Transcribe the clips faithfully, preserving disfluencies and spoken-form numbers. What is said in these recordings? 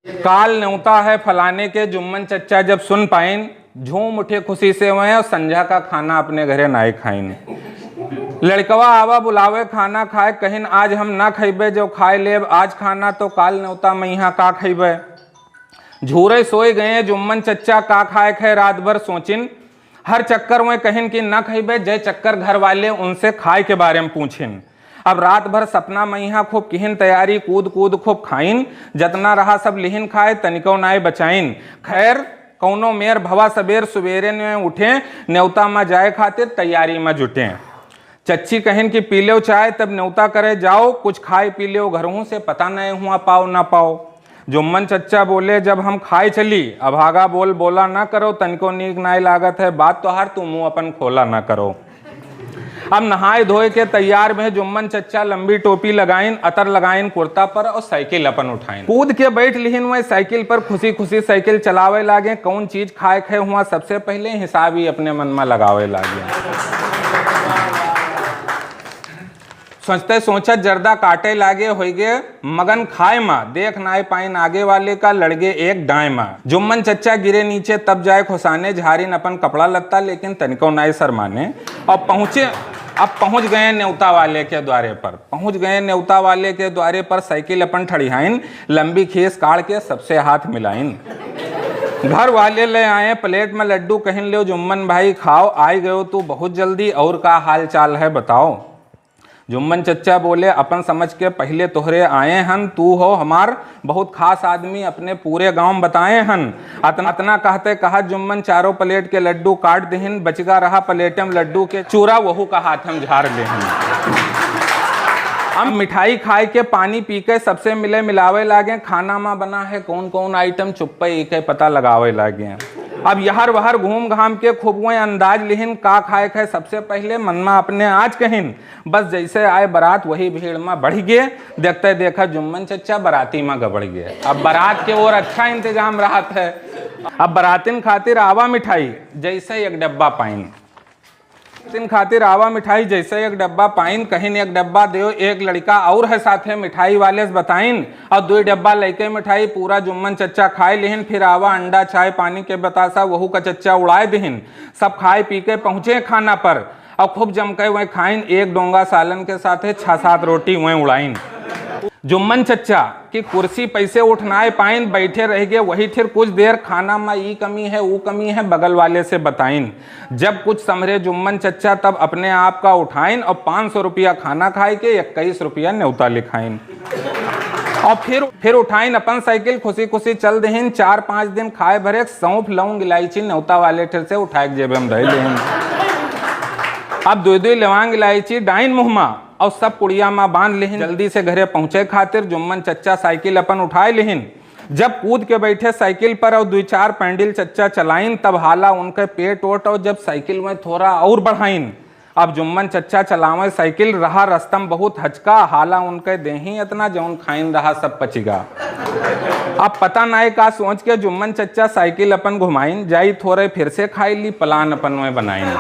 काल नेवता है फलाने के, जुम्मन चच्चा जब सुन पाइन, झूम उठे खुशी से वह और संझा का खाना अपने घरे नाय खाइन। लड़कवा आवा बुलावे खाना खाए, कहिन आज हम ना खइबे, जो खाए लेब आज खाना तो काल नेवता मइहाँ का खइबे। झूरे सोए गए जुम्मन चच्चा, का खाए खे रात भर सोचिन। हर चक्कर में कहिन कि ना खइबे, जय चक्कर घर वाले उनसे खाए के बारे में पूछिन। अब रात भर सपना मइहाँ खूब किहिन तैयारी, कूद कूद खूब खाइन, जतना रहा सब लिहिन खाए, तनिको नाय बचाइन। खैर, कौनो मेर भवा सबेर सुबेरे ने उठे, नेवता में जाए खातिर तैयारी में जुटे। चच्ची कहिन कि पी लेव चाय, तब नेवता करे जाओ, कुछ खाए पी लेव घरहूँ से, पता नहीं हुआ पाओ ना पाओ। जुम्मन चच्चा बोले, जब हम खाए चली, अभागा बोल बोला ना करो, तनिको नीक नाय लागत है, बात तोहार तू मुँह अपन खोला ना करो। अब नहाए धोए के तैयार में जुम्मन चच्चा लंबी टोपी लगाइन, अतर लगाइन कुर्ता पर और साइकिल अपन उठाइन। कूद के बैठ लिहिन वह साइकिल पर, खुशी खुशी साइकिल चलावे लागे। कौन चीज खाए खे हुआ सबसे पहले हिसाब ही अपने मन में लगावे लागे। सोचते सोचत जर्दा काटे लागे, होइगे मगन खाए मा, देख नाय पाइन आगे वाले का, लड़गे एक डाय मा। जुम्मन चच्चा गिरे नीचे तब जाए खुसाने, झारिन अपन कपड़ा लत्ता लेकिन तनिको नाय शर्माने। अब पहुँचे, अब पहुँच गए नेवता वाले के द्वारे पर, पहुँच गए नेवता वाले के द्वारे पर, साइकिल अपन ठड़िहाइन, लंबी खीस काढ़ के सबसे हाथ मिलाइन। घर वाले ले आए प्लेट में लड्डू, कहिन लेव जुम्मन भाई खाओ, आइ गयो तू बहुत जल्दी, और का हाल चाल है बताओ। जुम्मन चच्चा बोले, अपन समझ के पहिले तोहरे आए हन, तू हो हमार बहुत खास आदमी, अपने पूरे गांव में बताए हन। अतना, अतना कहते कहत जुम्मन चारों प्लेट के लड्डू काट दिहिन, बचिगा रहा प्लेटे में लड्डू के चूरा, वहू का हाथ हम झार लेहिन। हम मिठाई खाए के पानी पी के सबसे मिले मिलावे लागे, खाना मा बना है कौन कौन आइटम, चुप्पे इके पता लगावे लागे। अब यहर वहर घूम घाम के खूब वह अंदाज लिहिन, का खाए खाए सबसे पहले मन मा अपने आज कहिन, बस जैसे आए बारात वही भीड़ मा बढ़ गए। देखते देखा जुम्मन चच्चा बाराती मा गबड़ गए। अब बारात के और अच्छा इंतजाम रहत है। अब बारातिन खातिर आवा मिठाई, जैसे एक डब्बा पाइन। बारातिन खातिर आवा मिठाई, जैसे एक डब्बा पाइन, कहिन एक डब्बा देव, एक लड़का और है साथे मिठाई वाले से बताइन, और दुई डब्बा लइके मिठाई पूरा जुम्मन चच्चा खाए लिहिन। फिर आवा अंडा चाय पानी के बतासा, वहू का चच्चा उड़ाए दिहिन। सब खाए पी के पहुँचे खाना पर। और खूब जम के वह खाइन, एक डोंगा सालन के साथे छह सात रोटी वह उड़ाइन। जुम्मन चच्चा की कुर्सी पैसे उठनाए पाइन, बैठे रह गए वही ठिर कुछ देर। खाना मा ई कमी है, ऊ कमी है, बगल वाले से बताइन। जब कुछ संभरे जुम्मन चच्चा, तब अपने आप का उठाइन और पाँच सौ रुपया खाना खाए के, इक्कीस रुपया नेवता लिखाइन। और फिर, फिर उठाइन अपन साइकिल, खुशी खुशी चल देहिन। चार पाँच दिन खाए भरे, सौंफ, लौंग, इलायची नेवता वाले ठिर से उठाए के जेबे में धइ लेहिन। अब दुई दुई लवांग इलायची डाइन मुँह मा और सब पुड़िया मा बांध लिहिन। जल्दी से घरे पहुँचे खातिर जुम्मन चच्चा साइकिल अपन उठाए लिहिन। जब कूद के बैठे साइकिल पर और दुई चार पैंडिल चच्चा चलाइन, तब हाला उनके पेट ओट और जब साइकिल में थोड़ा और बढ़ाइन। अब जुम्मन चच्चा चलावे साइकिल, रहा रस्तम बहुत हचका, हाला उनके देही इतना, जौन खाइन रहा सब पचिगा। अब पता नाय का सोच के जुम्मन चच्चा साइकिल अपन घुमाइन, जाई थोड़े फिर से खाई ली, प्लान अपन में बनाइन।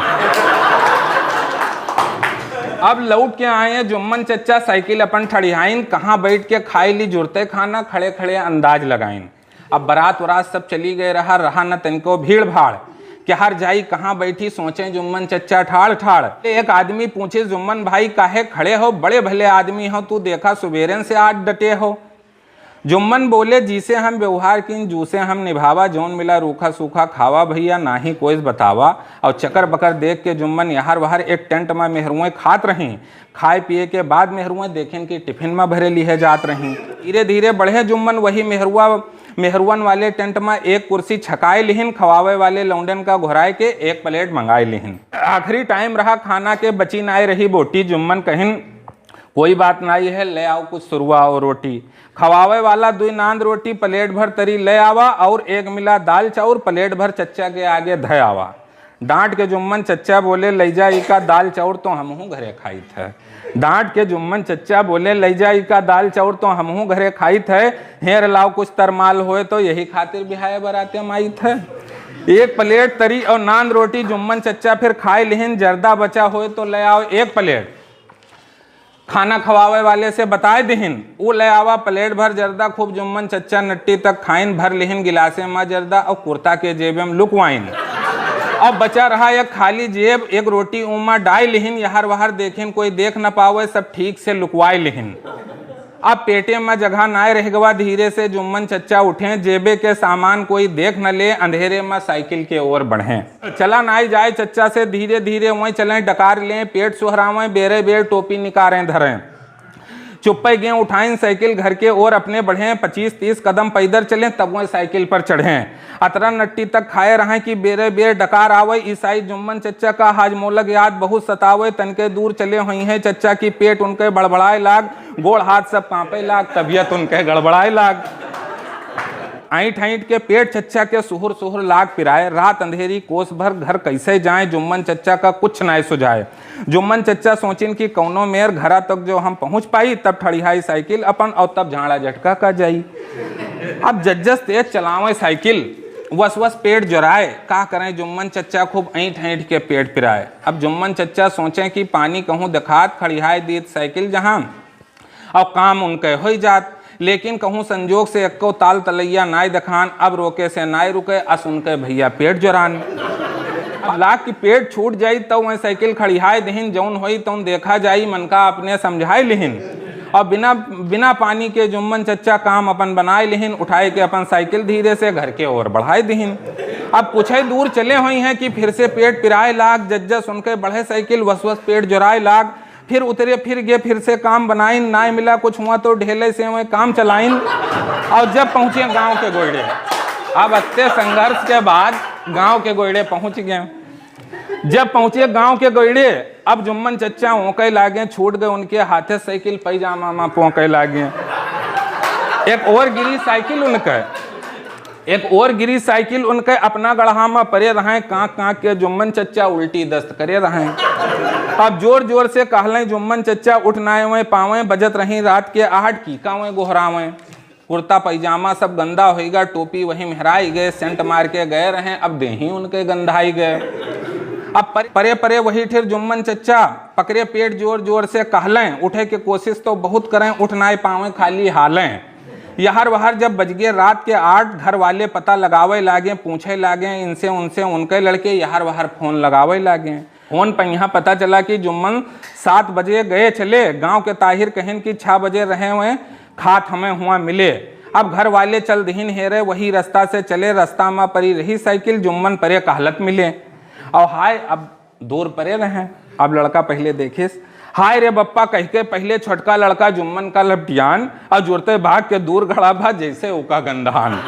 अब लौट के आए जुम्मन चच्चा, साइकिल अपन ठड़ियाइन, कहाँ बैठ के खाई ली जुरते खाना, खड़े खड़े अंदाज लगाइन। अब बारात वरात सब चली गए रहा, रहा न तनिको भीड़ भाड़, कि हर जाई कहाँ बैठी, सोचे जुम्मन चच्चा ठाड़ ठाड़। एक आदमी पूछे, "जुम्मन भाई काहे खड़े हो, बड़े भले आदमी हो, तू देखा सुबेरन से आज डटे हो।" जुम्मन बोले, "जिसे हम व्यवहार कीन, जूसे हम निभावा, जौन मिला रूखा सूखा खावा भैया, नाही कोई बतावा।" और चकर बकर देख के जुम्मन यहर वहर एक टेंट में मेहरुए खात रही। खाए पिए के बाद मेहरुए देखेन कि टिफिन में भरे लिहे जात रही। धीरे धीरे बढ़े जुम्मन वही मेहरुआ, मेहरुअन वाले टेंट में एक कुर्सी छकाए लिहिन, खवावे वाले लौंडन का घोराए के एक प्लेट मंगाए लिहिन। आखिरी टाइम रहा खाना के, बची नाय रही बोटी। जुम्मन कहिन, "कोई बात नाई है, ले आओ कुछ सुरुआ और रोटी।" खवावे वाला दुई नांद रोटी, प्लेट भर तरी ले आवा और एक मिला दाल चाउर प्लेट भर चच्चा के आगे धय आवा। डांट के जुम्मन चच्चा बोले, "लैजा ई का दाल चाउर तो हमहूँ घरे खाइत है।" डांट के जुम्मन चच्चा बोले, "लैजा ई का दाल चाउर तो हमहूँ घरे खाइत है, हेर लाओ कुछ तरमाल होए तो यही खातिर बिहाए बराते माइत है।" एक प्लेट तरी और नान रोटी जुम्मन चच्चा फिर खाए लिहिन, "जर्दा बचा होए तो ले आओ एक प्लेट।" खाना खवावे वाले से बताए दिहिन, ऊ ले आवा प्लेट भर जर्दा। खूब जुम्मन चच्चा नट्टी तक खाइन, भर लिहिन गिलासे मा जर्दा और कुर्ता के जेबे में लुकवाइन। अब बचा रहा एक खाली जेब, एक रोटी ऊमा डाय लिहिन, यहर वहर देखिन कोई देख न पावे, सब ठीक से लुकवाए लिहिन। अब पेटे मा जगह नाय रह गवा, धीरे से जुम्मन चच्चा उठे, जेबे के सामान कोई देख न ले, अंधेरे मा साइकिल के ओर बढ़े। चला नाई जाए चच्चा से धीरे धीरे, वहीं चलें डकार लें, पेट सुहरावें, बेरे बेर टोपी निकारें धरें। चुप्पे गें उठाइन साइकिल घर के ओर अपने बढ़ें, पच्चीस तीस कदम पैदल चलें, तब वहीं साइकिल पर चढ़ें। अतरा नट्टी तक खाए रहें कि बेरे बेर डकार आवे, ईसाई जुम्मन चच्चा का हाजमोलक याद बहुत सतावे, तनके दूर चले होइहें चच्चा की पेट उनके बड़बड़ाए लाग, गोड़ हाथ सब कांपे लाग, तबियत उनके गड़बड़ाए लाग। ऐंठ ऐंठ के पेट चच्चा के सुहुर सुहुर लाग पिराए। रात अंधेरी कोस भर घर कैसे जाए, जुम्मन चच्चा का कुछ नाय सुझाए। जुम्मन चच्चा सोचिन कि कौनो मेर घरा तक जो हम पहुँच पाई, तब ठड़िहाई साइकिल अपन और तब झाड़ा झटका का जाई। अब जज्जस तेज चलावे साइकिल, वस वस पेट जोराए। का करें जुम्मन चच्चा खूब ऐंठ ऐंठ के पेट पिराए। अब जुम्मन चच्चा सोचे कि पानी कहूँ देखात, खड़िहाए दीत साइकिल जहाँ और काम उनके होई जात, लेकिन कहूँ संजोग से एक्को ताल तलैया नाय देखान, अब रोके से नाय रुके, अस उनके भैया पेट जोरान। अब लाग कि पेट छूट जाई, तब वहीं साइकिल खड़िहाए दहिन, जौन होई तौन देखा जाई, मन का अपने समझाए लिहिन। और बिना, बिना पानी के जुम्मन चच्चा काम अपन बनाए लिहिन, उठाए के अपन साइकिल धीरे से घर के ओर बढ़ाए दिहिन। अब कुछ ही दूर चले होइहें कि फिर से पेट पिराए लाग, जज्जस उनके बढ़े साइकिल, वस वस पेट जोराए लाग, फिर उतरे, फिर गे, फिर से काम बनाइन, नाय मिला कुछ हुआ तो ढेले से वहीं काम चलाइन। और जब पहुँचे गांव के गोइड़े, अब अत्ते संघर्ष के बाद गांव के गोइड़े पहुँच गए। जब पहुँचे गांव के गोइड़े, अब जुम्मन चच्चा ओंके लागे, छूट गए उनके हाथे साइकिल, पैजामा मा पोंके लागे। एक ओर गिरी साइकिल उनके, एक ओर गिरी साइकिल उनके, अपना गड़हा मा परे रहें, कांक कांक के जुम्मन चच्चा उल्टी दस्त करे रहें। अब जोर जोर से कहलें जुम्मन चच्चा, उठ नाय वहीं पावें, बजत रही रात के आहट, की का वहीं गोहरावें। कुर्ता पैजामा सब गंदा होइगा, टोपी वही मेहराई गए, सेंट मार के गए रहें, अब देही उनके गंधाई गए। अब परे, परे परे वही ठेर जुम्मन चच्चा पकरे पेट जोर जोर से कहलें, उठे के कोशिश तो बहुत करें, उठ नाय पावें, खाली हालें। यहर वहर जब बज गए रात के आठ, घर वाले पता लगावे लागे, पूछे लागे इनसे उनसे, उनके लड़के यहर वहर फोन लगावे लागे। फोन पर यहाँ पता चला कि जुम्मन सात बजे गए चले, गांव के ताहिर कहिन कि छह बजे रहे हुए खात हमें हुआ मिले। अब घर वाले चल दिहिन हेरे, वही रास्ता से चले, रास्ता मा परी रही साइकिल, जुम्मन परे कहलत मिले। और हाय, अब दूर परे रहे, अब लड़का पहले देखिस, हाय रे बप्पा कह के पहले छोटका लड़का जुम्मन का लपटियान, और जुरते भाग के दूर खड़ा भा जैसे ओका गंधान।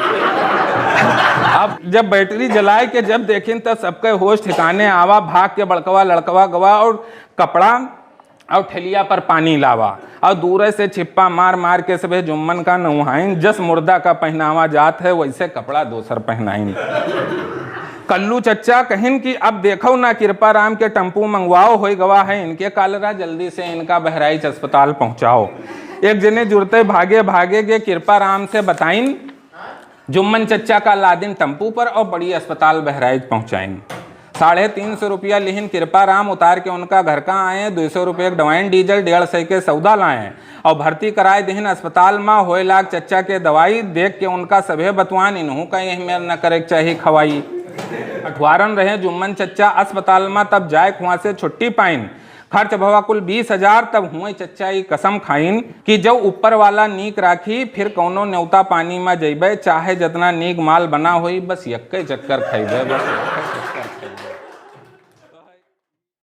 अब जब बैटरी जलाए के जब देखिन, तब सबके होश ठिकाने आवा, भाग के बड़कवा लड़कवा गवा और कपड़ा और ठेलिया पर पानी लावा और दूरे से छिप्पा मार मार के सभे जुम्मन का नउहाइन, जस मुर्दा का पहनावा जात है, वैसे कपड़ा दोसर पहनाइन। कल्लू चच्चा कहिन कि अब देखो ना, कृपा राम के टम्पू मंगवाओ, होई गवा है इनके कालरा, जल्दी से इनका बहराइच अस्पताल पहुँचाओ। एक जने जुरते भागे भागे गे कृपा राम से बताइन, जुम्मन चच्चा का लादिन टम्पू पर और बड़ी अस्पताल बहराइच पहुँचाइन। साढ़े तीन सौ रुपया लिहिन कृपा राम, उतार के उनका घर का आए, दो सौ रुपये के दवाइन, डीजल, डेढ़ सौ के सौदा लाए और भर्ती कराए दिहिन अस्पताल मा। होए लाग चच्चा के दवाई, देख के उनका सभे बतवान, इनहू का यही मेर न करे के चाही खवाई। अठवारन रहे जुम्मन चच्चा अस्पताल मा, तब जाए खुआ से छुट्टी पाइन। खर्च भवा कुल बीस हजार, तब हुए चच्चा ई कसम खाइन कि जब ऊपर वाला नीक राखी, फिर कौनो न्योता पानी मा जइबे, चाहे जतना नीक माल बना होई, बस यक्के चक्कर खइबे, बस यक्के चक्कर खइबे।